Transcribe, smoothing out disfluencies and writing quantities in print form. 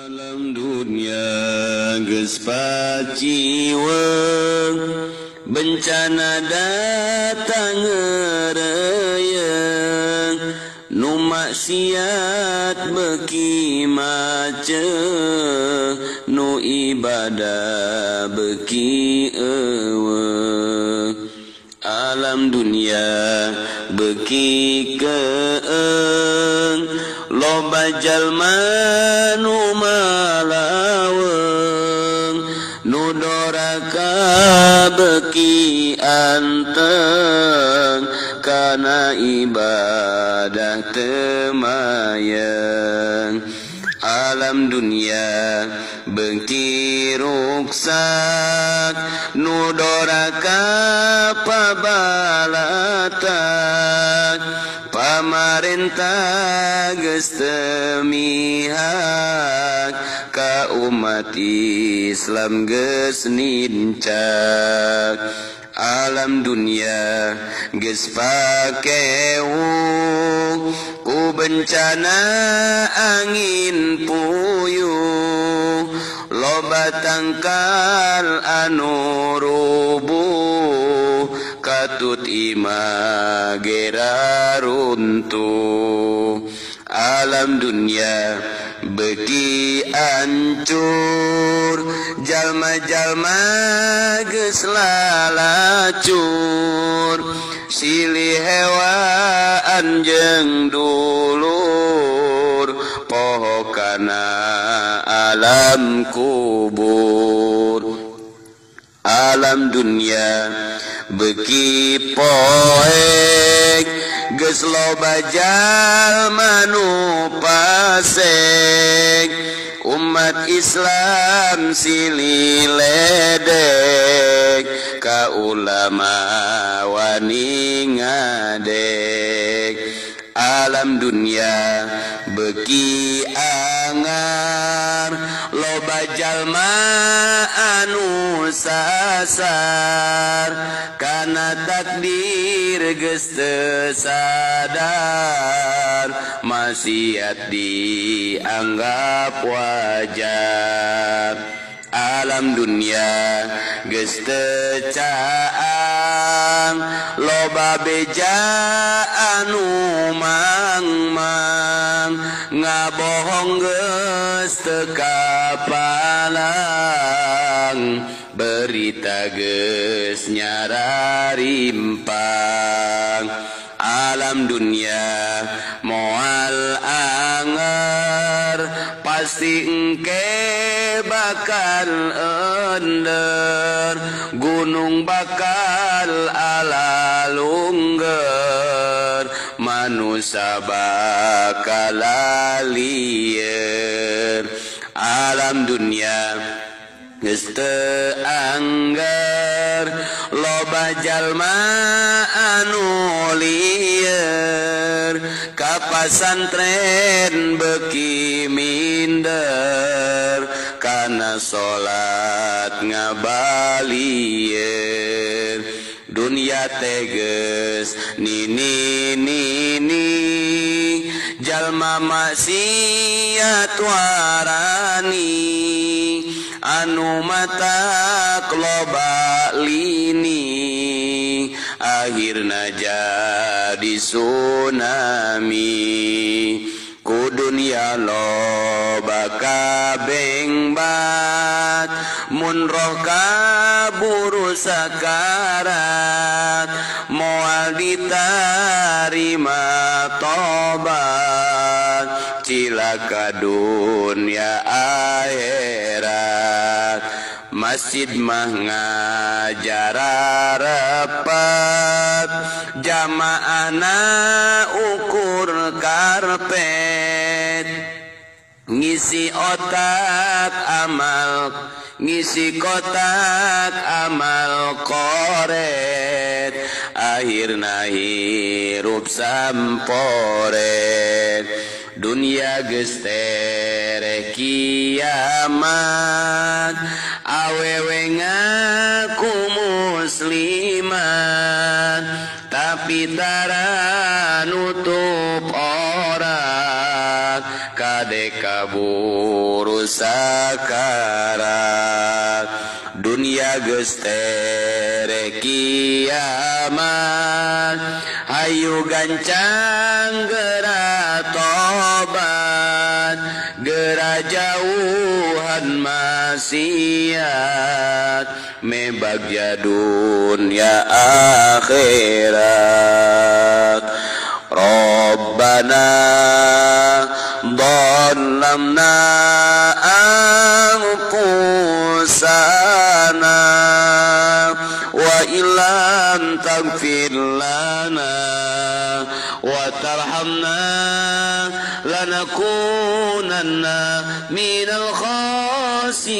Alam dunia geus paciweung, bencana datang ngereyeng, nu maksiat beuki maceuh, nu ibadah beuki eueuh. Alam dunia beuki keeng, loba jalma nu malaweung, nu doraka beuki anteng, kana ibadah teu mayeng. Alam dunia beuki ruksak, nu doraka pabalatak, pamarentah geus teu mihak, ka umat Islam geus nincak. Alam dunia geus pakewu, ku bencana angin puyuh, loba tangkal anu rubuh, katut imah gera runtuh. Alam dunia beuki ancur, jalma-jalma geus lalacur, silih hewaan jeung dulur, poho kana alam kubur. Alam dunia beuki poek, geus loba jalma nu pasek, umat Islam silih ledek, ka ulama wani ngadek. Alam dunia beuki angar, loba jalma anu sasar, kana takdir geus teu sadar, maksiat dianggap wajar. Alam dunia geus teu caang, loba beja anu mangmang, ngabohong geus teu kapalang, berita geus nyararimpang. Alam dunia moal anger, pasti engke bakal ender, gunung bakal ala lungger, manusia bakal lieur. Alam dunia geus teu angger, loba jalma anu lieur, ka pasantren beuki minder, kana salat ngabalieur. Dunia teh geus nini-nini, jalma maksiat warani, anu matak loba lini, akhirna jadi tsunami. Ku dunia loba kabengbat, mun roh kaburu sakarat, moal ditarima tobat, cilaka dunia akhirat. Masjid mah ngajar repet, jamaahna ukur karpet, ngisi otak amal, ngisi kotak amal koret, akhirna hirup samporet. Dunia geus tereh kiamat, awewe ngaku muslimat, tapi tara nutup aurat, kade kabur kaburu sakarat dunia geus tere kiamat hayu gancang geura tobat geura jauhan maksiat me bagja dunia akhirat. Rabbana dhalamna anfusana wa illam taghfir lana wa tarhamna lanakunanna minal khasirin.